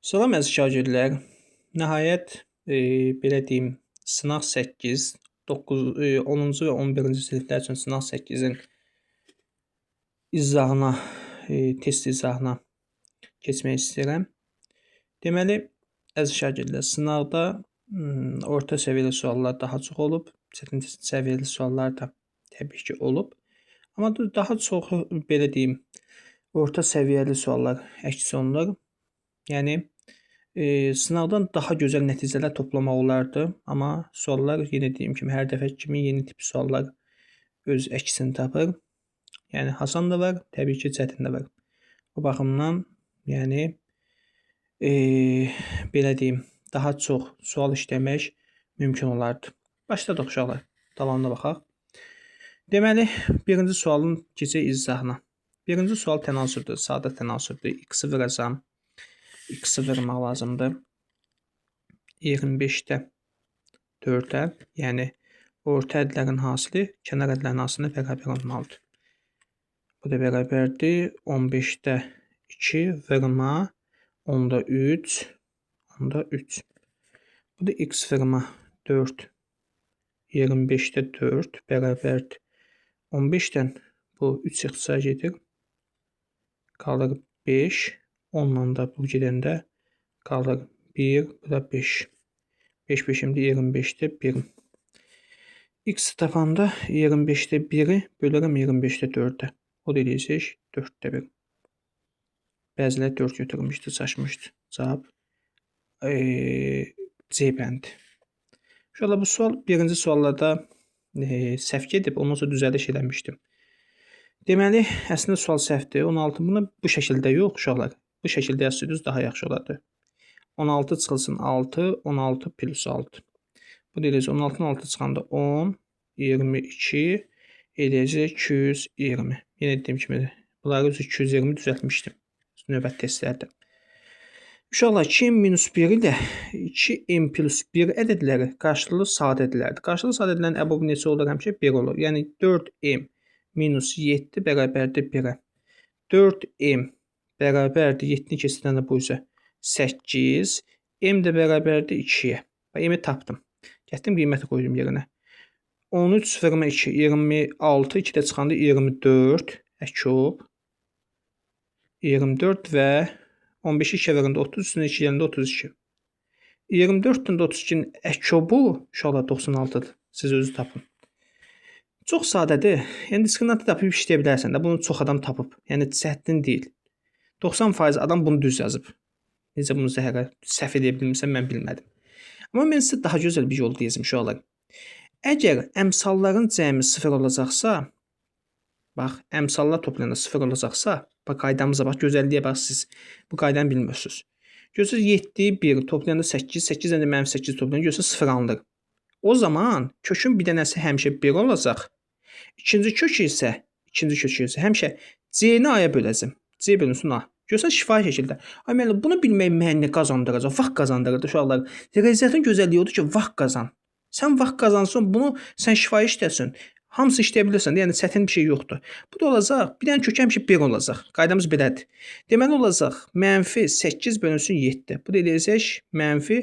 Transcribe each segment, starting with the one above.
Salam əziz şagirdlər. Nəhayət, belə deyim, sınaq 8, 9, 10-cu və 11-ci siniflər üçün sınaq 8-in izahına, test izahına keçmək istəyirəm. Deməli, əziz şagirdlər, sınaqda orta səviyyəli suallar daha çox olub, çətin səviyyəli suallar da təbii ki olub. Amma daha çox belə deyim, orta səviyyəli suallar əks olunur. Yəni sınaqdan daha gözəl nəticələr toplamaq olardı, amma suallar yenə dediyim kimi hər dəfə kimi yeni tip suallar öz əksini tapır. Yəni asan da var, təbii ki, çətin də var. O baxımdan, yəni belə deyim, daha çox sual işləmək mümkün olardı. Başladıq uşaqlar, davamına baxaq. Deməli, birinci sualın keçək izahına. Birinci sual tənasübdür, sadə tənasübdür. X-i vuracağam. X-i vurmaq lazımdır. 25-də 4-ə, yəni orta ədlərin hasili kənar ədlərin hasilinə bərabər olmalıdır. Bu da bərabərdir. 15-də 2 vurma 10-da 3, 10-da 3. Bu da x vurma 4, 25-də 4 bərabərdir. 15-dən bu 3 ixtisar gedir. Qalır 5. 10-la da bu gedəndə qalır 1, bu da 5. 5 5-imdir, 25-də 1. X tapanda 25-də 1-i bölürəm 25-də 4-ə. O da eləyəcək 4-də 1. Bəziləri 4 götürmüşdü, çaşmışdı. Cavab C bəndi. Uşaqlar, bu sual birinci suallarda səhv gedib, ondan sonra düzəliş eləmişdim. Deməli, əslində sual səhvdir. 16 buna bu şəkildə yox, uşaqlar. Bu şəkildə yazsaydınız daha yaxşı olardı. 16 çıxılsın 6, 16 plus 6. Bu da eləyəcək 16-nın 6 çıxanda 10, 22 eləyəcək 220. Yenə dediyim kimi, bunları 220 düzəltmişdim növbət testlərdə. Uşaqlar, 2m minus 1 ilə 2m plus 1 ədədləri qarşılıqlı sadə ədədlərdir. Qarşılıqlı sadə ədədlərin əbəbi neçə olur? Həmişə 1 olur. Yəni 4m minus 7 bərabərdir 1-ə. 4m bərabərdir 7-ni keçirəndə bu isə 8, m də bərabərdir 2-yə. Bax, m-i tapdım. Gətirdim, qiyməti qoydum yerinə. 13 vurma 2, 26, 2 də çıxanda 24, əkub. 24 və 15-i 2 vuranda 30, üstünə 2 gələndə 32. 24-dən də 32-nin əkubu uşaqlar 96-dır. Siz özünüz tapın. Çox sadədir. Yəni diskriminantı tapıb işləyə bilərsən də. Bunu çox adam tapıb. Yəni çətin deyil. 90% adam bunu düz yazıb. Necə bunu zəhərə səhv edə bilmirsən, mən bilmədim. Amma mən sizə daha gözəl bir yol deyəcəm uşaqlar. Əgər əmsalların cəmi 0 olacaqsa, bax, əmsallar toplayanda 0 olacaqsa, bax, qaydamıza bax, gözəlliyə bax siz. Bu qaydanı bilmirsiniz. Görürsünüz, 7, 1 toplayanda 8, 8 ilə də mənfi 8 toplayanda görürsünüz 0 alınır. O zaman kökün bir dənəsi həmişə 1 olacaq. İkinci kök isə həmişə C-ni A-ya böləcəm. C bölünsün A. Görürsən, şifahi şəkildə. Ay müəllim, bunu bilmək mənə nə qazandıracaq? Vaxt qazandırır uşaqlar. Riyaziyyatın gözəlliyi odur ki, vaxt qazan. Sən vaxt qazansan, bunu sən şifahi işləsin. Hamısı işləyə bilirsən, yəni çətin bir şey yoxdur. Bu da olacaq, bir dənə kök həmişə 1 olacaq. Qaydamız belədir. Deməli olacaq, mənfi 8 bölünsün 7. Bu da eləyəcək, mənfi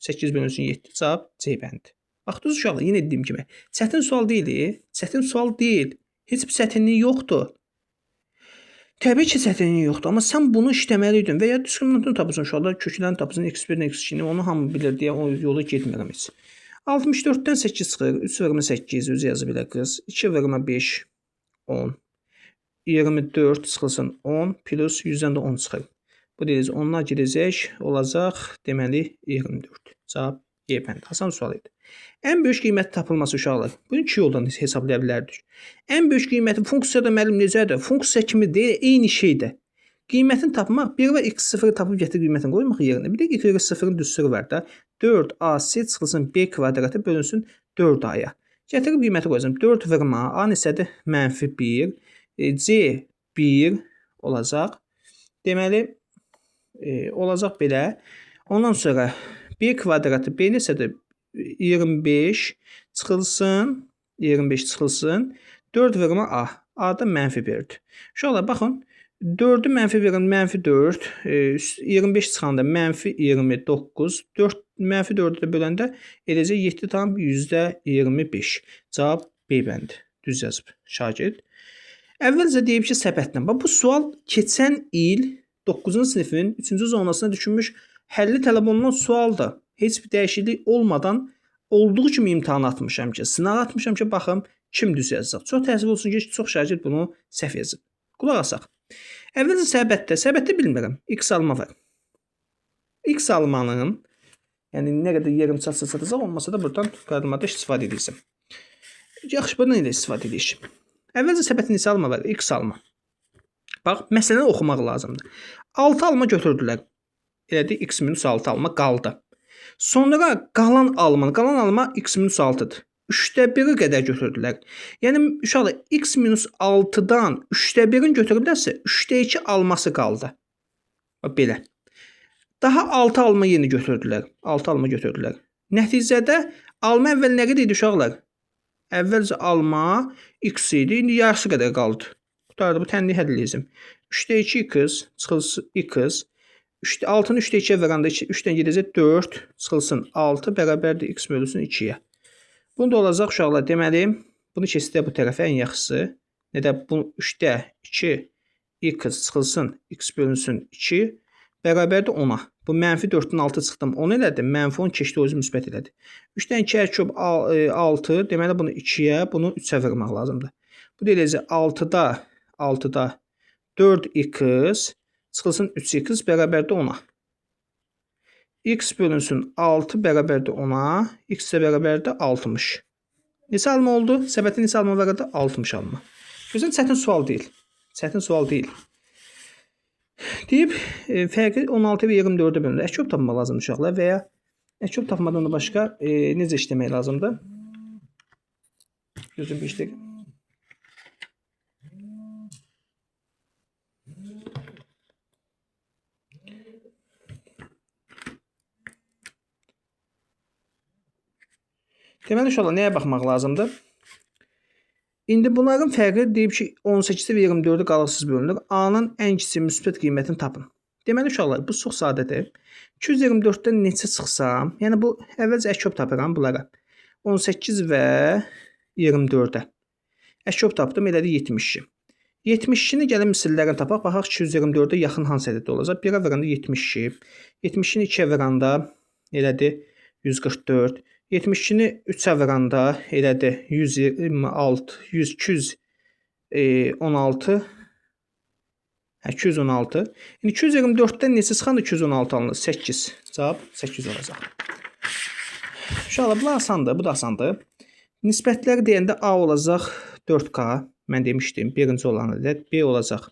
8 bölünsün 7. Cavab C bəndi. Baxdınız uşaqlar, yenə dediyim kimi, çətin sual deyil, çətin sual deyil. Heç bir çətinlik yoxdur. Təbii ki, çətinlik yoxdur, amma sən bunu işləməliydin və ya diskriminantını tapırsan uşaqlar, köklərini tapırsan, x1-ni, x2-ni, onu hamı bilir deyə o yola getmirəm heç. 64-dən 8 çıxır, 3 vurma 8, özü yazı bilə qız, 2 vurma 5, 10, 24 çıxılsın 10, plus 100-dən də 10 çıxır. Bu deyəcək, onlar gedəcək, olacaq, deməli 24. Cavab E bəndi. Asan sual idi. Ən böyük qiymət tapılması uşaqlar. Bunu iki yoldan hesablaya bilərdik. Ən böyük qiyməti funksiyada müəllim necədir? Funksiya kimi deyil, eyni şeydir. Qiymətini tapmaq, 1 və x0-ı tapıb gətir qiymətini qoymaq yerinə. Bir də y0-ın düsturu var da. 4ac çıxılsın b kvadratı bölünsün 4a-ya. Gətirib qiyməti qoyacağım. 4 vurma, a neçədir? Mənfi 1. C 1 olacaq. Deməli, olacaq belə. Ondan sonra b kvadratı, b neçədir? 25 çıxılsın, 25 çıxılsın, 4 vurma a. A da mənfi 1-dir. Uşaqlar, baxın, 4-ü mənfi verin, mənfi 4, 25 çıxanda mənfi 29, 4, mənfi 4-ü də böləndə eləcə 7,25. Cavab B bəndi. Düz yazıb şagird. Əvvəlcə deyib ki, səbətlə. Bax, bu sual keçən il 9-cu sinifin 3-cü zonasına düşmüş həlli tələb olunan sualdır. Heç bir dəyişiklik olmadan olduğu kimi imtahan atmışam ki, sınaq atmışam ki, baxım kim düz yazacaq. Çox təəssüf olsun ki, çox şagird bunu səhv yazıb. Qulaq asaq. Əvvəlcə səbətdə, səbətdə bilmirəm. X alma var. X almanın, yəni nə qədər yerim çatsa çatacaq, olmasa da buradan qadımada istifadə edirsən. Yaxşı, buradan elə istifadə edirik. Əvvəlcə səbətin neçə alma var? X alma. Bax, məsələni oxumaq lazımdır. 6 alma götürdülər. Elədi, x minus 6 alma qaldı. Sonra qalan alma, qalan alma x minus 6-dır. 3-də 1-i qədər götürdülər. Yəni, uşaqlar, x minus 6-dan 3-də 1-in götürüblərsə, 3-də 2 alması qaldı. Bax, belə. Daha 6 alma yeni götürdülər. 6 alma götürdülər. Nəticədə alma əvvəl nə qədər idi uşaqlar? Əvvəlcə alma x idi, indi yarısı qədər qaldı. Qutardı, bu tənliyi həll eləyəcəm. 3-də 2 x, çıxılsın x. 6-nı 3-də 2-yə vərəndə 3-dən gedəcək 4, çıxılsın 6 bərabərdir x bölünsün 2-yə. Bunu da olacaq uşaqlar, deməli, bunu keçdik bu tərəfə ən yaxşısı. Nə də bu 3-də 2 x çıxılsın x bölünsün 2 bərabərdir 10-a. Bu mənfi 4-ün 6 çıxdım 10 elədi, mənfi 10 keçdi, özü müsbət elədi. 3-dən 2-yə küb 6, deməli bunu 2-yə, bunu 3-ə vurmaq lazımdır. Bu da eləcə 6-da 4x çıxılsın 3x bərabərdir 10-a. X bölünsün 6 bərabərdir 10-a, x də bərabərdir 60. Neçə alma oldu? Səbətin neçə alma var idi? 60 alma. Gözən, çətin sual deyil. Çətin sual deyil. Deyib, fərqi 16 və 24-ə bölünür. Əköb tapmaq lazımdır uşaqlar və ya əköb tapmadan da başqa necə işləmək lazımdır? Gözüm bir işləyə. Deməli, uşaqlar, nəyə baxmaq lazımdır? İndi bunların fərqi deyib ki, 18-ə və 24-ə qalıqsız bölünür. A-nın ən kiçik müsbət qiymətini tapın. Deməli, uşaqlar, bu çox sadədir. 224-dən neçə çıxsam, yəni bu, əvvəlcə əköb tapıram bunlara. 18 və 24-ə. Əköb tapdım, elədi 72. 72-ni gəlin misillərini tapaq. Baxaq 224-ə yaxın hansı ədəd olacaq? 1-ə vuranda 72. 72-ni 2-yə vuranda elədi 144. 72-ni 3-ə vuranda elədi 126, 216, hə, 216. İndi 224-dən neçə çıxanda 216 alınır? 8. Cavab 8 olacaq. Uşaqlar, bu da asandır, bu da asandır. Nisbətləri deyəndə A olacaq 4K, mən demişdim, birinci olanı ədəd. B olacaq,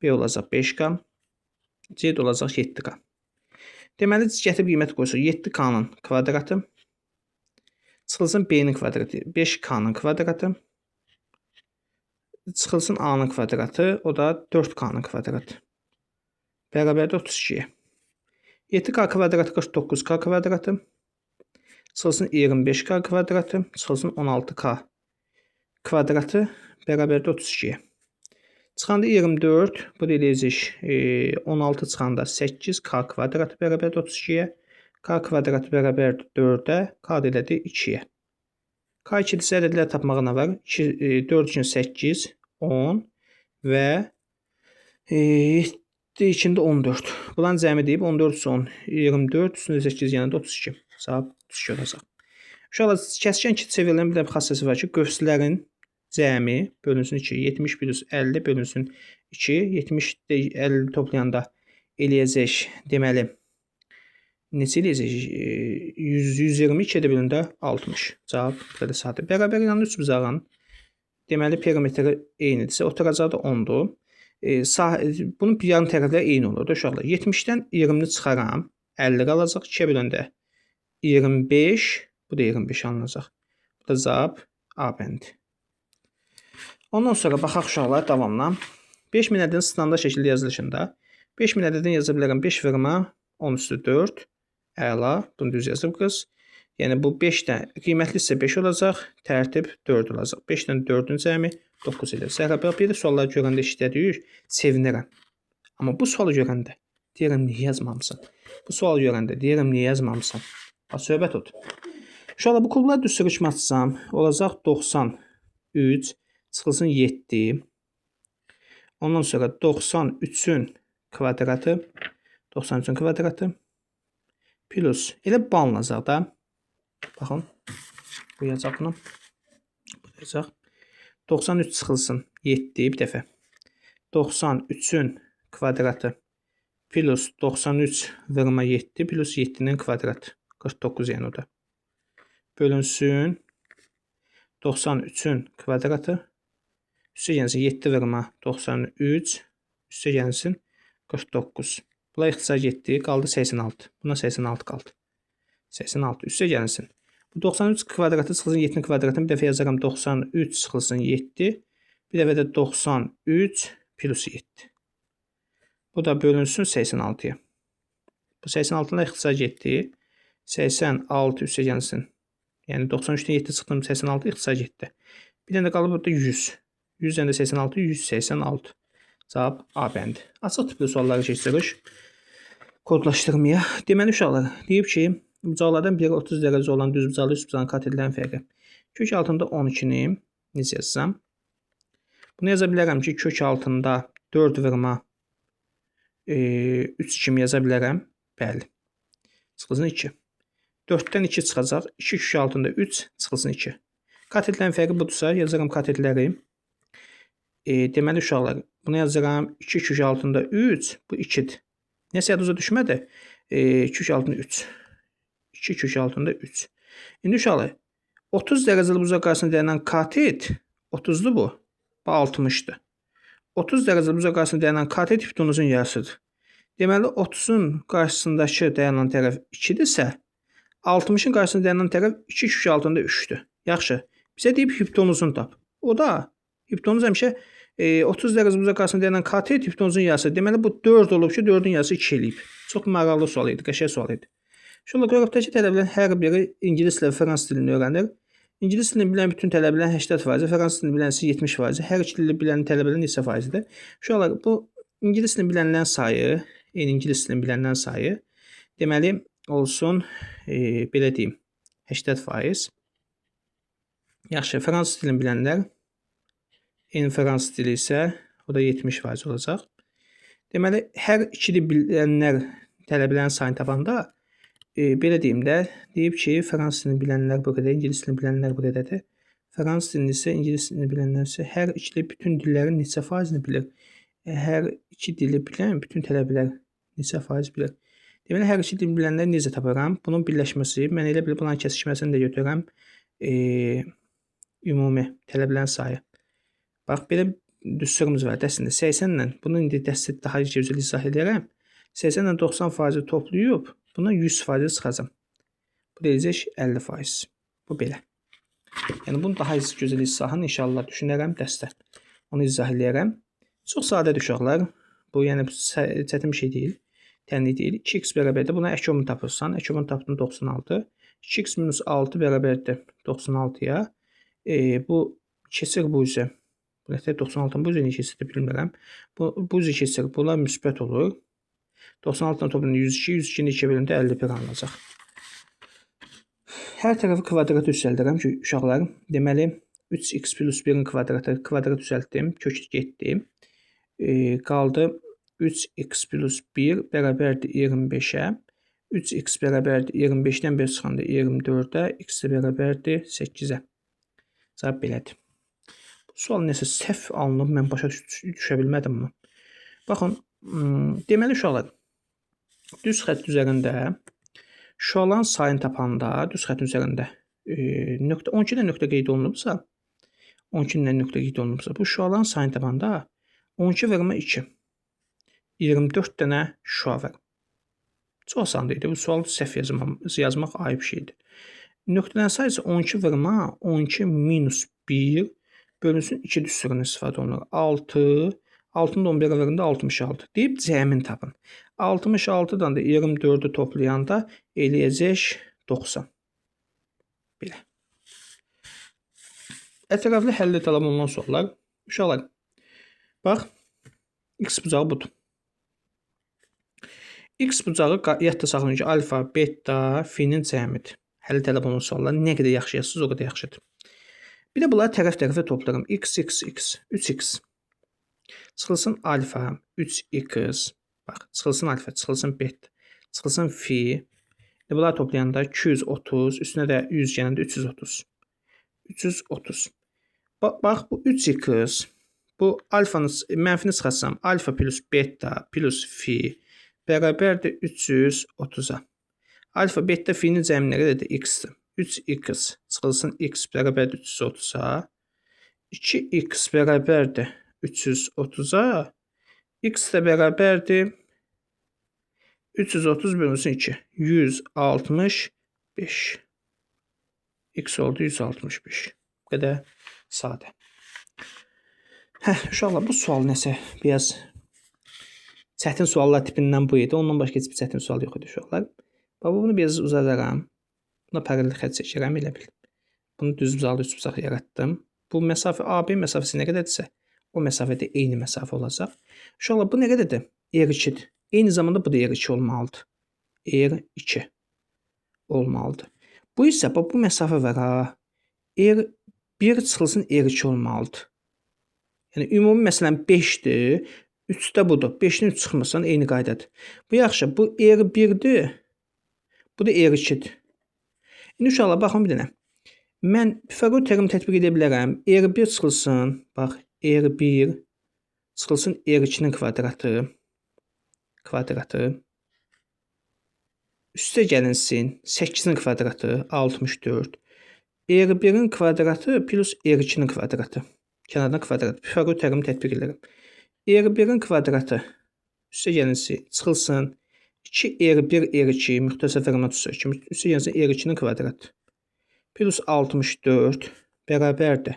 B olacaq 5K, C də olacaq 7K. Deməli, gətirib qiymət qoysuq 7K-nın kvadratı. Çıxılsın B-nin kvadratı, 5K-nın kvadratı. Çıxılsın A-nın kvadratı, o da 4K-nın kvadratı. Bərabərdir 32-yə. 7K kvadratı 49K kvadratı. Çıxılsın 25K kvadratı. Çıxılsın 16K kvadratı. Bərabərdir 32-yə. Çıxanda 24, bu da eləyəcək 16 çıxanda 8K kvadratı bərabərdir 32-yə. K kvadratı bərabərdir 4-ə, K da elədi 2-yə. K 2-dirsə ədədlər tapmağa nə var? 4 üçün 8, 10 və 7 içində 14. Bunların cəmi deyib 14 üçün 10, 24, üstündə 8 yəni 32. Cavab 32 olacaq. Uşaqlar, kəskin ki çevrilən bir də xassəsi var ki, qövslərin cəmi bölünsün 2, 70 plus 50 bölünsün 2, 70 50 toplayanda eləyəcək deməli. Neçə eləyəcək? 122 də bölündə 60. Cavab bu qədər sadə. Bərabər yanında 3 bucağın deməli perimetri eynidirsə, oturacağı da 10-dur. Bunun yarım tərəfləri eyni olurdu uşaqlar. 70-dən 20-ni çıxaram, 50 qalacaq. 2-yə böləndə 25, bu da 25 alınacaq. Bu da cavab A bəndi. Ondan sonra baxaq uşaqlar davamla. 5000 ədədin standart şəkildə yazılışında 5000 ədədini yaza bilərəm. 5 vurma 10 üstü 4. Əla, bunu düz yazıb qız. Yəni bu 5-dən qiymətli isə 5 olacaq, tərtib 4 olacaq. 5-dən 4-ün cəmi 9 edir. Zəhra, belə sualları görəndə işlədik, sevinirəm. Amma bu sualı görəndə deyirəm, niyə yazmamısan? Bu sualı görəndə deyirəm, niyə yazmamısan? Ha, söhbət odur. Uşaqlar, bu kublar düz sürüşmə açsam, olacaq 93, çıxılsın 7. Ondan sonra 93-ün kvadratı, 93-ün kvadratı plus, elə bu alınacaq da. Baxın, bu yazacaq bunu. Bu yazacaq. 93 çıxılsın 7 bir dəfə. 93-ün kvadratı plus 93 vurma 7 plus 7-nin kvadratı. 49 yəni o da. Bölünsün 93-ün kvadratı. Üstə gəlsin 7 vurma 93. Üstə gəlsin 49. Bunlar ixtisar getdi. Qaldı 86. Buna 86 qaldı. 86. Üstə gəlsin. Bu 93 kvadratı çıxılsın 7-nin kvadratını bir dəfə yazaram 93 çıxılsın 7. Bir dəfə də 93 plus 7. Bu da bölünsün 86-ya. Bu 86-la ixtisar getdi. 86 üstə gəlsin. Yəni 93-dən 7 çıxdım, 86 ixtisar getdi. Bir dənə də qalır burada 100. 100-dən də 86, 186. Cavab A bəndi. Açıq tipli sualları keçirik. Kodlaşdırmaya. Deməli uşaqlar, deyib ki, bucaqlardan biri 30 dərəcə olan düz bucaqlı üst bucağın katetlərin fərqi. Kök altında 12-ni necə yazsam? Bunu yaza bilərəm ki, kök altında 4 vurma 3 kimi yaza bilərəm. Bəli. Çıxılsın 2. 4-dən 2 çıxacaq. 2 kök altında 3 çıxılsın 2. Katetlərin fərqi budursa, yazıram katetləri. Deməli uşaqlar, bunu yazıram 2 kök altında 3, bu 2-dir. Nəsə yadıza düşmədi? Kök altında 3. 2 kök altında 3. İndi uşaqlar, 30 dərəcəli bucaq qarşısında dayanan katet 30-dur bu. Bu 60-dır. 30 dərəcəli bucaq qarşısında dayanan katet hipotenuzun yarısıdır. Deməli 30-un qarşısındakı dayanan tərəf 2-dirsə, 60-ın qarşısında dayanan tərəf 2 kök altında 3-dür. Yaxşı. Bizə deyib hipotenuzun tap. O da hipotenuz həmişə 30 dərəcə bucaq qarşısında dayanan katet hipotenuzun yarısı. Deməli bu 4 olub ki, 4-ün yarısı 2 eləyib. Çox maraqlı sual idi, qəşəng sual idi. Şurada qrupdakı tələbələrin hər biri ingilis və fransız dilini öyrənir. İngilis dilini bilən bütün tələbələrin 80%, fransız dilini bilən isə 70%, hər iki dili bilən tələbələrin neçə faizidir? Uşaqlar, bu ingilis dilini bilənlərin sayı, eyni ingilis dilini bilənlərin sayı, deməli olsun, belə deyim, 80%. Yaxşı, fransız dilini bilənlər, eyni fransız dili isə o da 70% olacaq. Deməli, hər iki dil bilənlər tələbələrin sayını tapanda, belə deyim də, deyib ki, fransız dilini bilənlər bu qədər, ingilis dilini bilənlər bu qədərdir. Fransız dilini isə, ingilis dilini bilənlər isə hər iki dil bütün dillərin neçə faizini bilir? Hər iki dili bilən bütün tələbələr neçə faiz bilir? Deməli, hər iki dil bilənləri necə taparam? Bunun birləşməsi, mən elə bil bunların kəsişməsini də götürürəm. Ümumi tələbələrin sayı. Bax, belə düsturumuz var əslində. 80 ilə, bunu indi dəstə daha gözəl izah edərəm. 80 ilə 90% toplayıb, bundan 100% çıxacam. Bu da eləyəcək 50%. Bu belə. Yəni, bunu daha gözəl izahını inşallah düşünərəm dəstə. Onu izah eləyərəm. Çox sadədir uşaqlar. Bu, yəni, çətin bir şey deyil. Tənlik deyil. 2x bərabərdir. Buna əkomunu tapırsan. Əkomunu tapdın 96. 2x minus 6 bərabərdir 96-ya. Bu keçir bu üzə. Bu nətər 96-nın bu üzə niyə keçir bilmirəm. Bu üzə keçir. Bunlar müsbət olur. 96-dan toplayanda 102, 102-ni 2-yə böləndə 51 alınacaq. Hər tərəfi kvadrat yüksəldirəm ki, uşaqlar. Deməli, 3x plus 1-in kvadratı, kvadrat yüksəltdim, kök getdi. Qaldı 3x plus 1 bərabərdir 25-ə. 3x bərabərdir 25-dən 1 çıxanda 24-ə, x də bərabərdir 8-ə. Cavab belədir. Bu sual nəsə səhv alınıb, mən başa düşə bilmədim bunu. Baxın, deməli uşaqlar, düz xətt üzərində şüaların sayını tapanda, düz xəttin üzərində nöqtə, 12-dən nöqtə qeyd olunubsa, 12-dən nöqtə qeyd olunubsa, bu şüaların sayını tapanda 12 vurma 2, 24 dənə şüa var. Çox asan idi. Bu sual səhv yazmaq ayıb şeydir. Nöqtələrin sayı isə 12 vurma 12 minus 1 bölünsün 2 düsturundan istifadə olunur. 6, 6-nın da 11-ə vuranda 66. Deyib cəmin tapın. 66-dan da 24-ü toplayanda eləyəcək 90. Belə. Ətraflı həlli tələb olunan suallar. Uşaqlar, bax, X bucağı budur. X bucağı yadda saxlayın ki, alfa, beta, fi-nin cəmidir. Həll tələb olunan suallar nə qədər yaxşı yazsınız, o qədər yaxşıdır. Bir də bunları tərəf-tərəfə toplayıram. X, X, X, 3x. Çıxılsın alfa, 3x. Bax, çıxılsın alfa, çıxılsın beta, çıxılsın fi. İndi bunları toplayanda 230, üstünə də 100 gələndə 330. 330. Bax, bu 3x. Bu alfanı, mənfini çıxarsam, alfa plus beta plus fi bərabərdir 330-a. Alfa, beta, fi-nin cəmi nə qədərdir? X-dir. 3x çıxılsın x bərabərdir 330-a. 2x bərabərdir 330-a. X də bərabərdir 330 bölünsün 2. 165. X oldu 165. Bu qədər sadə. Uşaqlar, bu sual nəsə biraz çətin suallar tipindən bu idi. Ondan başqa heç bir çətin sual yox idi uşaqlar. Bax, bunu biraz uzadaram. Buna paralel xətt çəkirəm, elə bil. Bunu düz bucaqlı üç bucaq yaratdım. Bu məsafə AB məsafəsi nə qədərdirsə, o məsafədə eyni məsafə olacaq. Uşaqlar, bu nə qədərdir? R2-dir. Eyni zamanda bu da R2 olmalıdır. R2 olmalıdır. Bu isə, bax, bu məsafə var ha. R1 çıxılsın R2 olmalıdır. Yəni, ümumi məsələn 5-dir. 3-də budur. 5-dən 3 çıxmırsan, eyni qaydadır. Bu yaxşı. Bu R1-dir. Bu da R2-dir. İndi uşaqlar, baxın bir dənə. Mən Pifaqor teoremi tətbiq edə bilərəm. R1 çıxılsın. Bax, R1 çıxılsın R2-nin kvadratı. Kvadratı. Üstə gəlinsin 8-in kvadratı 64. R1-in kvadratı plus R2-nin kvadratı. Kənardan kvadrat. Pifaqor teoremi tətbiq edirəm. R1-in kvadratı üstə gəlinsin, çıxılsın 2 R1 R2 müxtəsər vurma düsturu kimi üstə gəlinsin R2-nin kvadratı plus 64 bərabərdir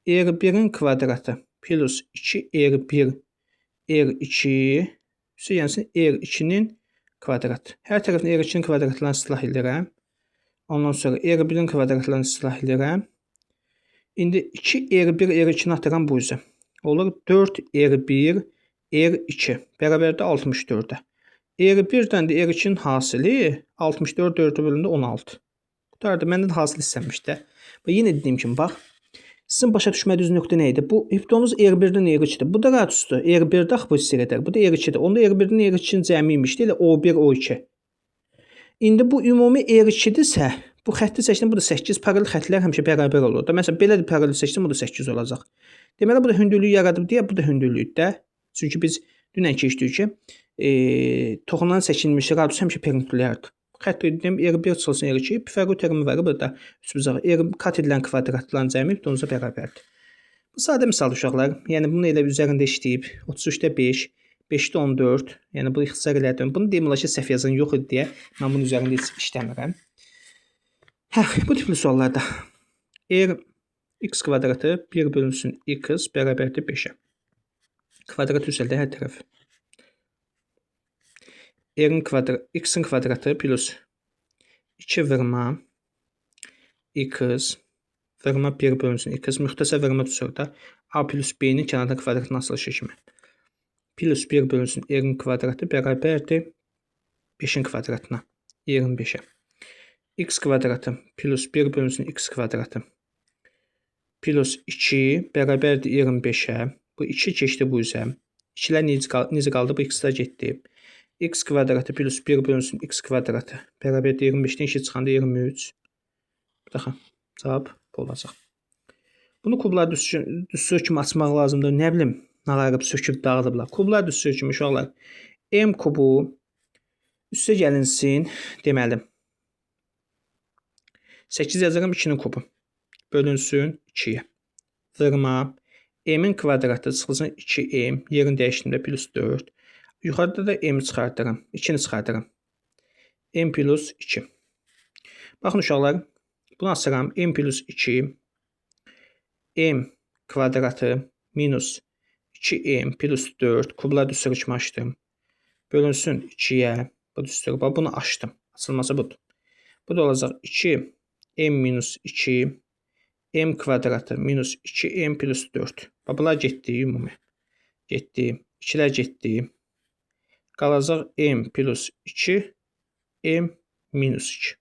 R1-in kvadratı plus 2 R1 R2 üstə gəlinsin R2-nin kvadratı. Hər tərəfini R2-nin kvadratlarını silah edirəm. Ondan sonra R1-in kvadratlarını silah edirəm. İndi 2 R1 R2-ni atıram bu üzə. Olur 4 R1 R2 bərabərdir 64-ə. R1-dən də R2-nin hasili 64 4-ə bölündü 16. Qutardı. Məndən də hasil istənmiş də. Və yenə dediyim kimi bax. Sizin başa düşmədiyiniz nöqtə nə idi? Bu hiptonuz R1-dən R2-dir. Bu da radiusdur. R1-də axı bu hissə qədər. Bu da R2-dir. Onda R1-dən R2-nin cəmi imiş. Elə O1, O2. İndi bu ümumi R2-dirsə, bu xətti çəkdim, bu da 8. Paralel xəttlər həmişə bərabər olur da. Məsələn, belə də paralel çəkdim, bu da 8 olacaq. Deməli, bu da hündürlük yaradıb deyə, bu da hündürlükdür də. Çünki biz dünən keçdik ki, toxunan çəkilmiş radius həmişə perpendikulyardır. Xətt dedim, R1 çıxılsın R2, Pifaqor teoremi var burada. Üç bucaq R kat edilən kvadratların cəmi hiptonuza bərabərdir. Bu sadə misal uşaqlar. Yəni bunu elə üzərində işləyib 33-də 5, 5-də 14. Yəni bu ixtisar elədim. Bunu demək olar ki, səhv yazan yox idi deyə mən bunun üzərində heç işləmirəm. Bu tipli suallarda R x kvadratı 1 bölünsün x bərabərdir 5-ə. Kvadrat üsəldə hər tərəf. R-in kvadrat, x-in kvadratı plus 2 vurma x vurma 1 bölünsün x müxtəsər vurma düsturda a plus b-nin kənardan kvadratının açılışı kimi. Plus 1 bölünsün r-in kvadratı bərabərdir 5-in kvadratına, 25-ə. X kvadratı plus 1 bölünsün x kvadratı plus 2 bərabərdir 25-ə. Bu 2 keçdi bu üzə. 2-lər necə qaldı? Bu x-lər getdi. X kvadratı plus 1 bölünsün x kvadratı bərabərdir 25-dən 2 çıxanda 23. Bir daha cavab bu olacaq. Bunu kublar düsturu kimi açmaq lazımdır. Nə bilim, nağarıb, söküb, dağıdıblar. Kublar düsturu kimi uşaqlar. M kubu üstə gəlinsin deməli. 8 yazıram 2-nin kubu. Bölünsün 2-yə. Vurma. M-in kvadratı çıxılsın 2m. Yerini dəyişdiyimdə plus 4. Yuxarıda da m-i çıxardıram. 2-ni çıxardıram. M plus 2. Baxın uşaqlar. Bunu açıram. M plus 2. M kvadratı minus 2m plus 4. Kublar düsturu kimi açdım. Bölünsün 2-yə. Bu düsturu. Bax, bunu açdım. Açılması budur. Bu da olacaq 2 m minus 2 M kvadratı minus 2M plus 4. Bax, bunlar getdi ümumi. Getdi. 2-lər getdi. Qalacaq M plus 2, M minus 2.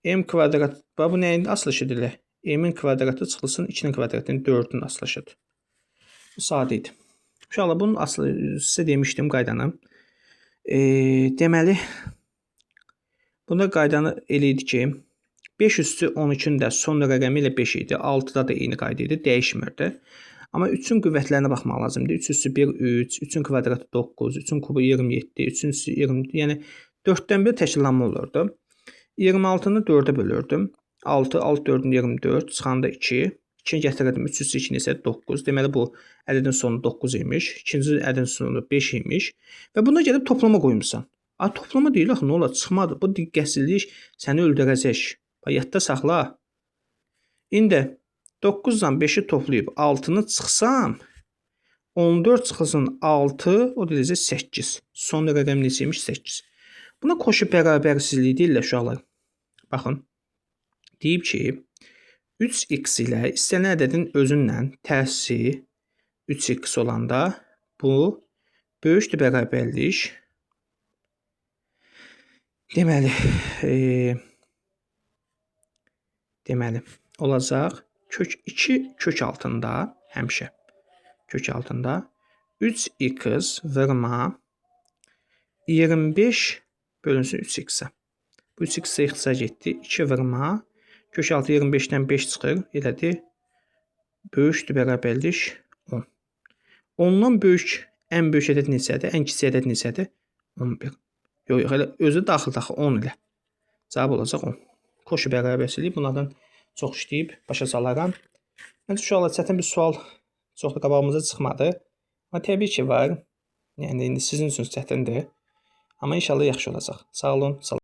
M kvadrat, bax, bu nəyin asılışıdır elə? M-in kvadratı çıxılsın 2-nin kvadratının 4-ün asılışıdır. Bu sadə idi. Uşaqlar, bunun asılı sizə demişdim qaydanı. Deməli, bunda qaydanı elə idi ki, 5 üstü 13-ün də son rəqəmi ilə 5 idi. 6-da da eyni qayda idi, dəyişmirdi. Amma 3-ün qüvvətlərinə baxmaq lazımdır. 3 üstü 1, 3, 3-ün kvadratı 9, 3-ün kubu 27, 3-ün üstü 20, yəni 4-dən bir təkrarlanma olurdu. 26-nı 4-ə bölürdüm. 6, 6, 4-ün 24, çıxanda 2. 2-ni gətirirdim, 3 üstü 2 isə 9. Deməli, bu ədədin sonu 9 imiş. İkinci ədədin sonu 5 imiş. Və buna gəlib toplama qoymusan. A, toplama deyil axı, nə olar? Çıxmadı. Bu diqqətsizlik səni öldürəcək. Bax, yadda saxla. İndi 9-dan 5-i toplayıb 6-nı çıxsam, 14 çıxılsın 6, o da eləcə 8. Son rəqəm neçə imiş? 8. Buna qoşu bərabərsizlik deyirlər uşaqlar. Baxın. Deyib ki, 3x ilə istənilən ədədin özünlə tərsi 3x olanda bu böyükdür bərabərlik. Deməli, deməli olacaq kök 2 kök altında həmişə kök altında 3x vurma 25 bölünsün 3x-ə. Bu 3x-ə ixtisar getdi. 2 vurma kök altı 25-dən 5 çıxır. Elədir. Böyükdür bərabərlik 10. 10-dan böyük ən böyük ədəd neçədir? Ən kiçik ədəd neçədir? 11. Yox, yox, elə özü daxil daxil 10 ilə. Cavab olacaq 10. Koşu bərabərsizlik bunlardan çox işləyib başa salaram. Məncə uşaqlar çətin bir sual çox da qabağımıza çıxmadı. Amma təbii ki var. Yəni indi sizin üçün çətindir. Amma inşallah yaxşı olacaq. Sağ olun. Salam.